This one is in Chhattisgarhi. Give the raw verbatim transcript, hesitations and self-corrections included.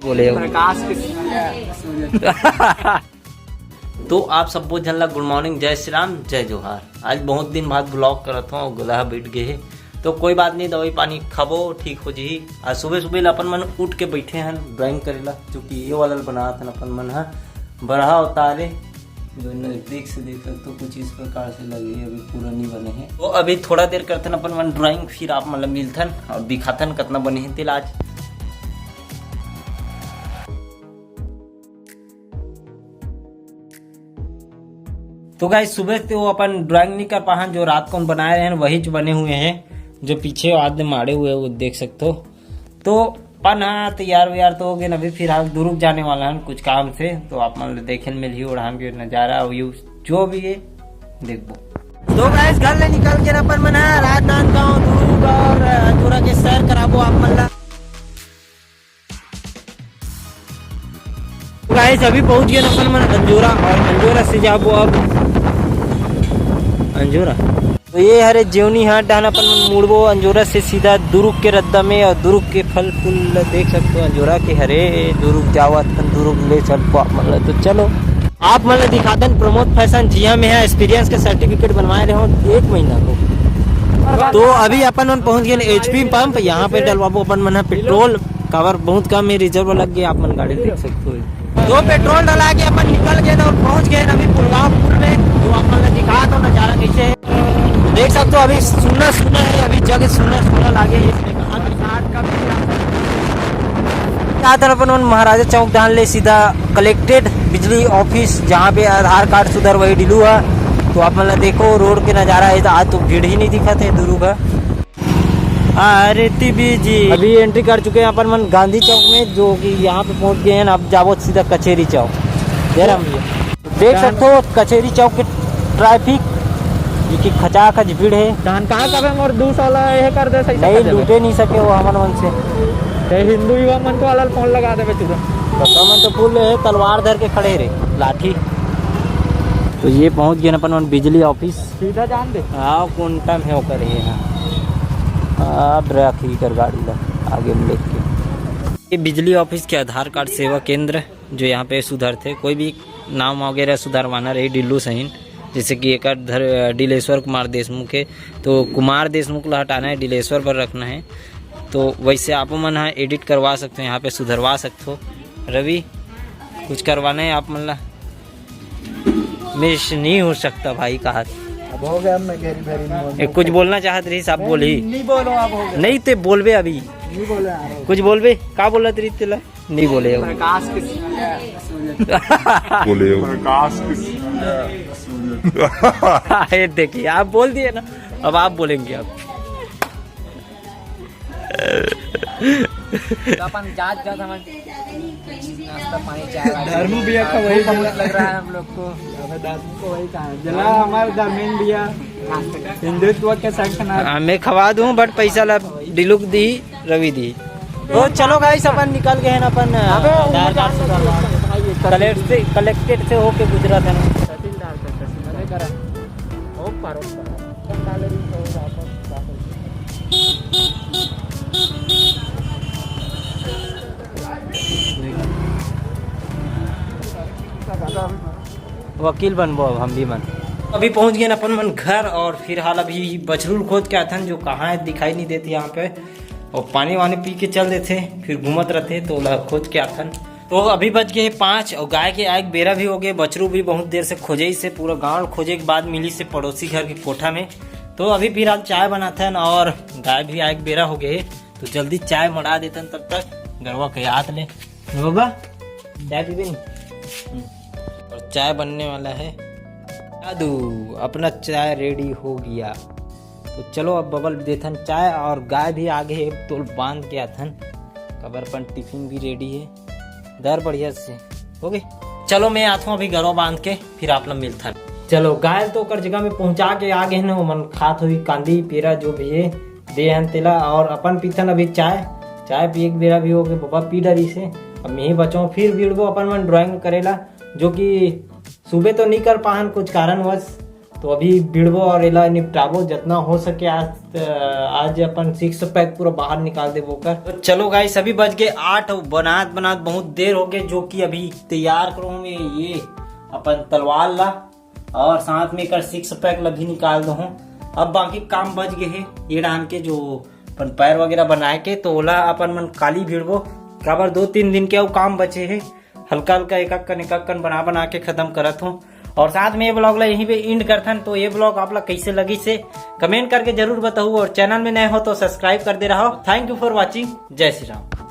बोले हो। प्रकाश के तो आप सबो झन ला गुड मॉर्निंग, जय श्री राम, जय जोहार। आज बहुत दिन बाद ब्लॉग करत हूँ, गला बैठ गए है, तो कोई बात नहीं, दवाई पानी खाबो, ठीक हो जी। आज सुबह सुबह ला अपन मन उठ के बैठे हैं ड्राइंग करेला, जो कि ये वाला बनात हन अपन मन ह बरहा उतारे, जो नजदीक से देख सकते हो कुछ इस प्रकार से लगे है, अभी पूरा नहीं बने हैं। तो अभी थोड़ा देर करथन अपन मन ड्राइंग, फिर आप मन ला मिलथन और दिखाथन कितना बने हैं तेला आज। तो गाइस, सुबह से वो अपन ड्राइंग नहीं कर पाहन, जो रात को हम बनाए रहे हैं वही बने हुए हैं, जो पीछे आदमी मारे हुए हैं वो देख सकते हो। तो अपन हाँ तैयार वैयार तो हो गए, अभी फिलहाल दुरुग जाने वाला है कुछ काम से, तो आप मन देखे मिलही ओढ़ान के नजारा और व्यू जो भी है देखबो। तो गाइस, घर ले निकल के अपन मन ह राजनांदगांव दुरुग और अंजोरा के सैर कराबो आप मन ला। गाइस, अभी पहुंच गए अपन मन अंजोरा और अंजोरा से जाबो अब अंजोरा। तो ये हरे जेवनी हाट डहन अपन मन मुड़बो अंजोरा से सीधा दुरुग के रद्दा में, और दुरुग के फल फूल ल देख सकते हो अंजोरा के हरे। दुरुग जावत हन, दुरुग ले चलबो आप मन ल। तो चलो, आप मन ल दिखातन प्रमोद फैशन, जिहां में है एक्सपीरियंस के सर्टिफिकेट बनवाए रहे हो एक महीना को। तो अभी अपन मन पहुंच गए एचपी पंप, यहाँ पे डलवाबो अपन मन ह पेट्रोल, काबर बहुत कम ही रिजर्व लग गया, आप मन गाड़ी देख सकते हो। तो पेट्रोल डला के अपन निकल गए और पहुंच गए अभी पुलगांव पुल में। तो आप मन ल दिखा दो नजारा कैसे है, देख सकते हो अभी सुन्ना सुन्ना है, अभी जगह सुन्ना सुन्ना लागे है। इसमें कहाँ बरसात का भी क्या था अपन मन महाराजा चौक डहन ले सीधा कलेक्टेड बिजली ऑफिस, जहाँ पे आधार कार्ड सुधर वही डिलू है। तो आप मन ल देखो रोड के नजारा है, तो आज तो भीड़ ही नहीं दिखत है दुरुग ह। आरती बीजी। अभी एंट्री कर चुके हैं अपन मन गांधी चौक में, जो कि यहाँ पे पहुँच गए हैं। अब जाबो सीधा कचेरी चौक। जय राम जी। देख सकते हो कचेरी चौक के ट्रैफिक, जो कि खचाखच भीड़ है। धान कहाँ कबे मोर दू साल ये कर दे, सही नहीं, कर दे। लूटे नहीं सके वो हमन मन से। ते हिंदू युवा मन को अलग फोन लगा देवे तुरंत। तो हमन तो फुल है, तलवार धर के खड़े रे, लाठी। तो ये पहुंच गए अपन मन बिजली ऑफिस। सीधा जान दे। हाँ, कोंटा में होकर ये है। अब रखी कर गाड़ी ला आगे में लेके। ये बिजली ऑफिस के आधार कार्ड सेवा केंद्र, जो यहाँ पे सुधरथे, कोई भी नाम वगैरह सुधरवाना रही डिल्लू सहीन, जैसे कि एक धर-, डिलेश्वर कुमार देशमुख है, तो कुमार देशमुख ला हटाना है, डिलेश्वर पर रखना है। तो वैसे आप मन ह एडिट करवा सकते हो, यहाँ पे सुधरवा सकते हो। रवि, कुछ करवाना है आप मन ला? मिस नहीं हो सकता भाई, कहा। अब हो गया, मैं गहरी भरी में बोल ये कुछ बोलना चाहत रही साहब, बोली। नहीं बोलो, अब हो गया। नहीं ते बोलबे अभी। नहीं बोलो यार। कुछ बोलबे, का बोलत रही तेला? नहीं बोले हो। प्रकाश के बोले हो। प्रकाश के ये देखिए, आप बोल दिए ना, अब आप बोलेंगे आप। तो अपन जात जात हमन नाश्ता पानी चाय वाय धर्मू भैया का वही बहुत लग रहा है हम लोग को। अबे धर्मू को वही कहा है। जला हमारे धर्मेंद्र भैया हिंदुत्व के संग ना। हाँ, मैं खवा दूँ, but पैसा ला डिलुक दी, रवि दी। तो चलो गाइस, अपन निकल गए हैं अपन, अबे आधार कार्ड सुधारवा। कलेक्ट से, कलेक्टेड से होके गुजरा था ना। तहसीलदार से, तहसीलदार। ओम पारो। वकील बनबो अब हम भी मन। अभी पहुंच गए अपन मन घर, और फिलहाल अभी बछरू ल खोज के आथन, जो कहाँ है दिखाई नहीं देते यहाँ पे, और पानी वानी पी के चल देते, फिर घूमत रहते, तो ओला खोज के आथन। तो अभी बज गए पाँच और गाय के आए के बेरा भी हो गए। बछरू भी बहुत देर से खोजे से, पूरा गांव खोजे के बाद मिली से पड़ोसी घर के कोठा में। तो अभी फिलहाल चाय बनाथन और गाय भी आए के बेरा हो गए, तो जल्दी चाय मड़ा देथन तब तक गरवा के याद ले। बाबा, चाय पीबे नहीं? हम्म। और चाय बनने वाला है। जादू, अपना चाय रेडी हो गया। तो चलो अब बबल देथन चाय और गाय भी आगे एक तोल बांध के आथन, काबर अपन टिफिन भी रेडी है। दर बढ़िया से हो गए। चलो मैं आथों अभी गरवा बांध के, फिर आप लोग मिलथन। चलो गाय तो ओकर जगह में पहुंचा के आ गए न, ओमन खात हुई कांदी पेरा जो भी है दे हन तेला, और अपन पीथन अभी चाय। चाय पिए के बेरा भी हो गए, बाबा पी डरी से। अब मैं ही बचो, फिर भिड़बो अपन मन ड्राइंग करेला, जो कि सुबह तो नहीं कर पाहन कुछ कारणवश, तो अभी भिड़बो और एला निपटाबो जतना हो सके। आज, आज अपन सिक्स पैक पूरा बाहर निकाल देबो ओकर। तो चलो गाइस, अभी बज गए आठ, बनात बनात बहुत देर हो गए, जो कि अभी तैयार करो हमें ये अपन तलवार ला और साथ में एकर सिक्स पैक ला भी निकाल दो। अब बाकी काम बच गए है, ये डाल के जो अपन पैर वगैरह बनाए के, तो ओला अपन मन काली भिड़बो, काबर दो तीन दिन के अउ काम बचे है। हल्का हल्का एक एक कन एक एक कन बना बना के खत्म करत हूँ। और साथ में ये ब्लॉग ला यहीं पे एंड करथन। तो ये ब्लॉग आप ला कैसे लगी से कमेंट करके जरूर बताऊ, और चैनल में नए हो तो सब्सक्राइब कर दे रहो। Thank you for watching। जय श्री राम।